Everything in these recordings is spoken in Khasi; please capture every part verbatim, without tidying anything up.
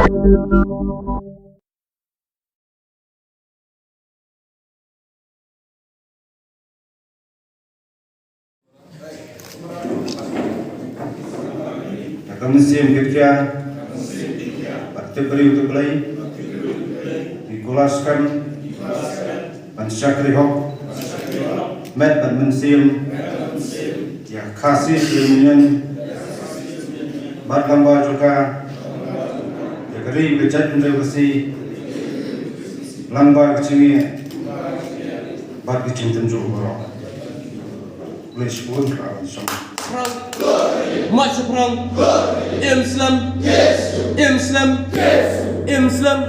Ka mynsiem ka jia bad tip briew tip Blei, ki kular skhem ban shakri hok met bad mynsiem ïa ka Khasi Ri Union bad lyngba jong ka ïa ka ri ka jaitbynriew Khasi lyngba ka jingïeit bad ka jingtynjuh baroh. Khublei shibun. Ka shong. Shaphrang. Mat shaphrang. Im slem. Im slem. Im slem.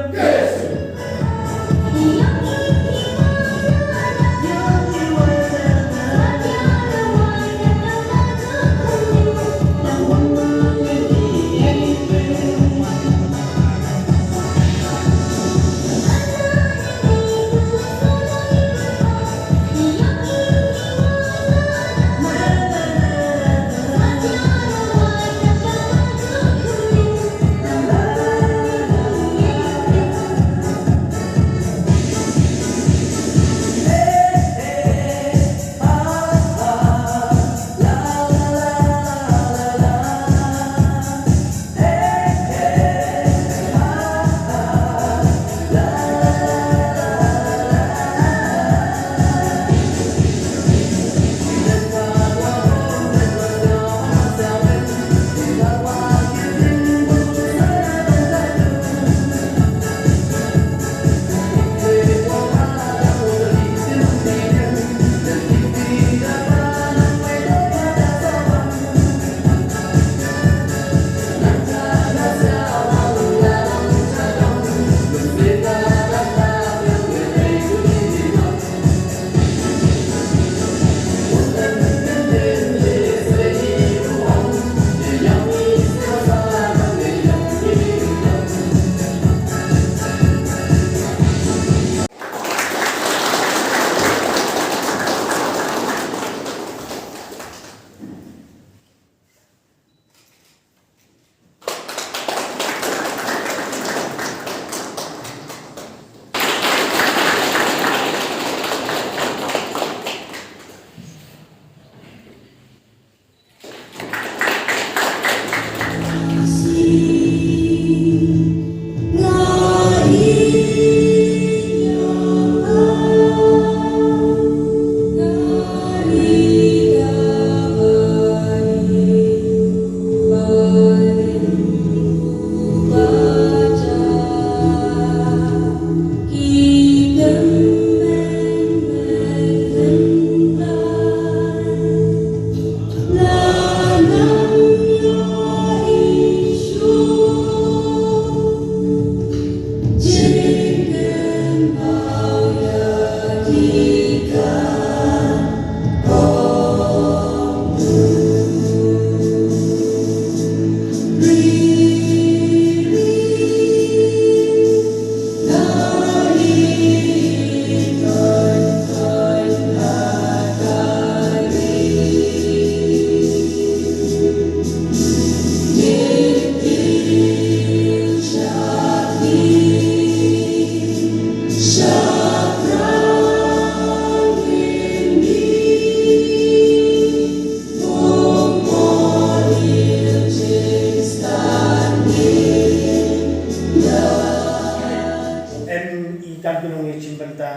Em i kam ki nongïashim bynta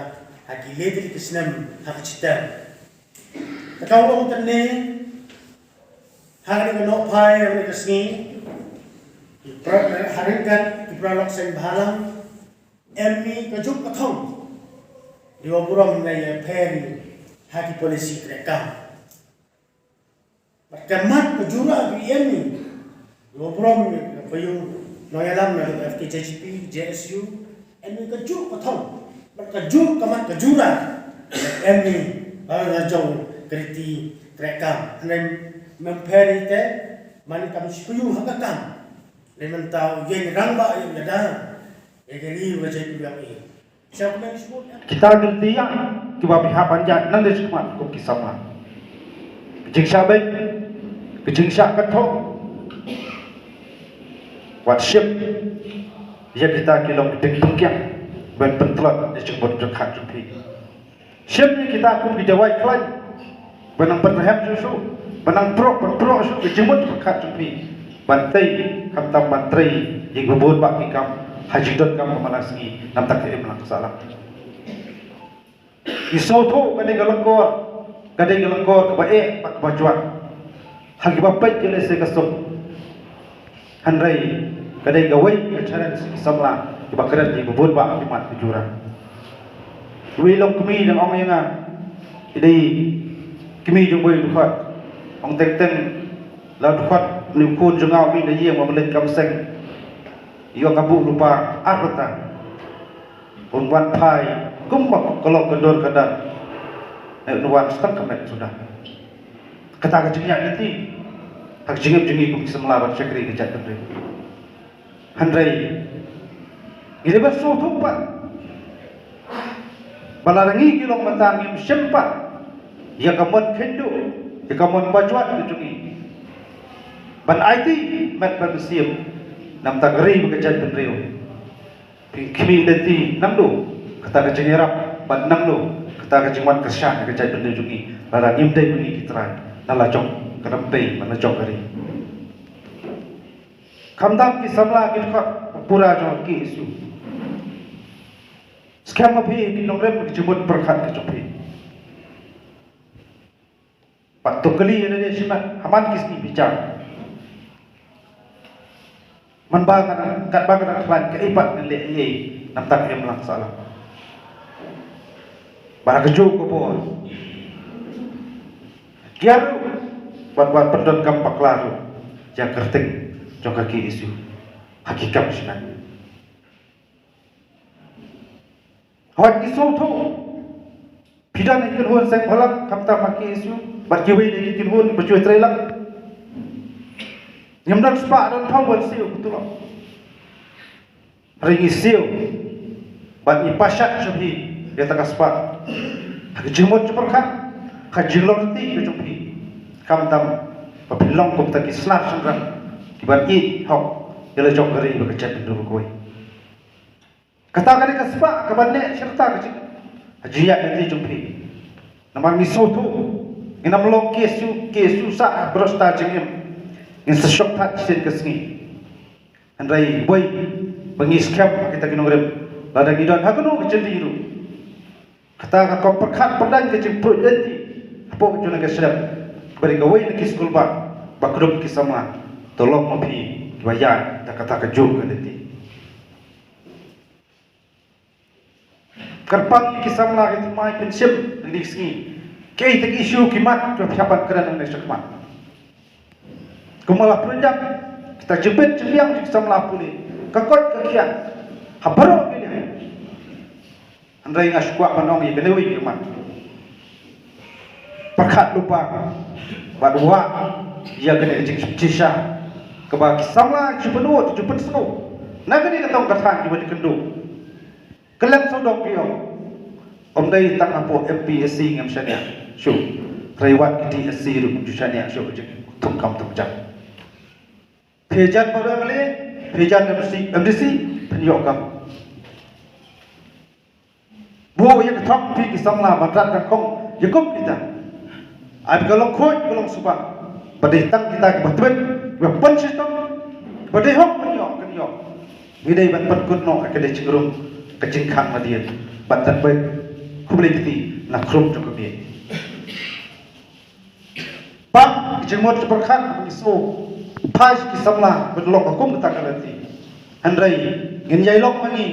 ha ki leit ki snem ha ka shitom. Ka long tang ne ha kane ka nohphai, ha kane ka sngi, ki pra-, ha ryngkat ki paralok seng bhalang, em i ka juk ka thong, ïa u burom ne ïa pher ha ki policy treikam. Bad ka mat ka jura ka em i, ïa u burom ïa ka paidbah nongïalam na ka F K J G P, J S U, em i ka juk ka thong, bad ka juk ka mat ka jura, em i, ba la jong ka riti treikam, hynrei mem pher ïa te, man kam shi pynïoh ha ka kam, lei mynta u ïeng rangbah ïa u ïada, ïa ka ri u ka jaitbynriew ïa i. Kita ki lynti kiba phi hap ban ïaid nang da jingmut kum ki samla. Ka jingshah beit, ka jingshah kynthong. Wat shim. Ïa kita ki long ki dieng pyrkiang ban pyntlot ïa ka jingmut jingpyrkhat jong phi. Shim ïa kita kum ki jawai khlaiñ ban nang pynrhem shuh shuh, ban nang prok, ban prok shuh ïa ka jingmut jingpyrkhat jong phi, ban tei, khamtam ban trei ïa kiba bun bah ki kam ha jingdonkam ka man la sngi, namar ka imlang ka sahlang. Ngi sngewthuh ka dei ka lyngkor, ka dei ka lyngkor kaba eh bad kaba jwat ha kiba peit ki lehse ka suk. Hynrei ka dei kawei ka challenge ki samla kiba kren ïa kiba bun bah ki mat ki jura. Wei long kmie dang ong ïa nga, i dei kmie jong boi u dkhot. Ong teng teng la u dkhot, une u khun jong nga u mih na ïing, ba mlien kam seng, ïoh ka buh lypa ar bynta. Un wan phai kumba ka long ka dur ka dar. Eh, un wan stang ka met suda. Kata ka jingïaid lynti ha ka jingim jong ngi kum ki samla bad shakri ka jaitbynriew. Hynrei ngi dei ban sngewthuh pat ba lada ngi ki long mynta ngim shim pat ïa ka mon khynduh, ïa ka mon bajwat ka jong ngi ban aiti met bad mynsiem, namar ka ri bad ka jaitbynriew. Phi khmih lynti nangno kata ka jingïarap bad nangno kata ka jingwan kyrshan ka jaitbynriew jong ngi lada ngim dei ma ngi ki trai na la jong ka rympei bad la jong ka ri. Khamtam ki samla ki dkhot pura jong ka K S U. Skhem ma phi ki nongrim ki jingmut pyrkhat ki jong phi. Pat to kylli ïa lade shimet ha man ki sngi bichar. Man ba ka dang, katba ka dang khlaiñ kaei pat ngan leh ei ei, namar ka imlang sahlang. Bad ha kajuh ka por, kiar ruh bad, bad pyndonkam bakla ruh ïa ka kyrteng jong ka K S U ha ki kam shimet. Hooid, ngi sngewthuh phi don ha ki kynhun seng bhalang, khamtam ha K S U bad kiwei de ki kynhun ba shu trei lang. Ngim don spah don phew ban siew, khublei. Hynrei ngi siew bad ngi pashat sha phi ïa kata ka spah ha ka jingmut jingpyrkhat, ha ka jinglong lynti ka jong phi. Khamtam ba phi long kum kita ki snar shynrang kiban ïeit hok ïa la jong ka ri bad ka jaitbynriew kawei. Kata ka dei ka spah kaban neh shirta ka jing, ha jingïaid lynti jong phi. Namar ngi sngewthuh ngin ym long K S U, K S U sah ha baroh shi jingim. Ngin sa shong thait shisien ka sngi. Hynrei wei ba ngi skhem ha kita ki nongrim, lada ngi don ha kano ka jylliew ruh, kata ka kam pyrkhat pyndaiñ ka jingpluid lynti hapoh jong ka shlem, ba dei kawei na ki skulbah ba kdup ki samla, to long ma phi kiba ïaid da kata kajuh ka lynti. Kyrpang ïa ki samla ki thymmai, pynshim ha kine ki sngi kaei kata ka issue ki mat kiba phi hap ban kren nangne shakhmat. Kumba la pynjah kita jingpeit jingbiang jong ki samla pule, ka koit ka khiah ha baroh ki liang. Hynrei nga shu kwah ban ong ïa kane kawei ka mat. Pyrkhat lypa bad wad ïa kane ka jingshisha kaba ki samla ki ju pynud, ki ju pynsngew na kane ka tong ka than kiba ïakynduh. Kylleng sawdong ki ong, ym dei tang hapoh M P S C ngim shaniah shuh, hynrei wat ki D S C ruh kim ju shaniah shuh ka jingthung kam thung jam. Phi jan baroh M L A, phi jan M D C, M D C, phin ïoh kam. Buh ïa ka thong phi ki samla ban rat nyngkong ïa kum kita. Ai ba ka long khuid ka long suba, ba dei tang kita kiba tbit, kiba pynshitom, ba dei hok ban ïoh, kan ïoh. Ngi dei ban pynkut noh ïa ka dei jingrung ka jingkhang lade bad ban peit khublei kti na khrum jong ka miet. Pang ki jingmut jingpyrkhat, ngi sngew phai ki samla ban long ha kum kata ka lynti. Hynrei ngin ïai long ma ngi,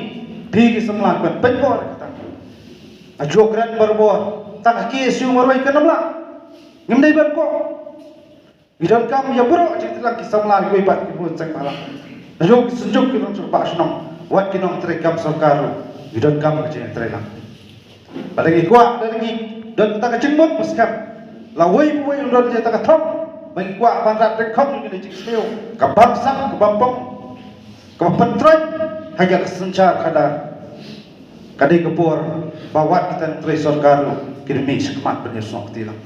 phi ki samla, ban pynbor kata. Ajuh kren barabor, tang ha K S U marwei kan ym lah. Ngim dei ban koh. Ngi donkam ïa baroh jingtreilang ki samla kiwei pat ki bun seng bhalang. Naduh ki synjuk ki nongshong bah shnong, wat ki nongtrei kam sorkar ruh, ngi donkam ka jingtreilang. Lada ngi kwah, lada ngi don kata ka jingmut ba skhem, lawei pa wei un don ïa kata ka thong ba ngi kwah ban rat ryngkhong ïa kane ka jingsniew ka bamsap, ka bampong, ka bapyntroiñ ha ka synshar khadar. Ka dei ka por ba wat kita ki nongtrei sorkar ruh kin mih shakhmat ban ïasnoh kti lang.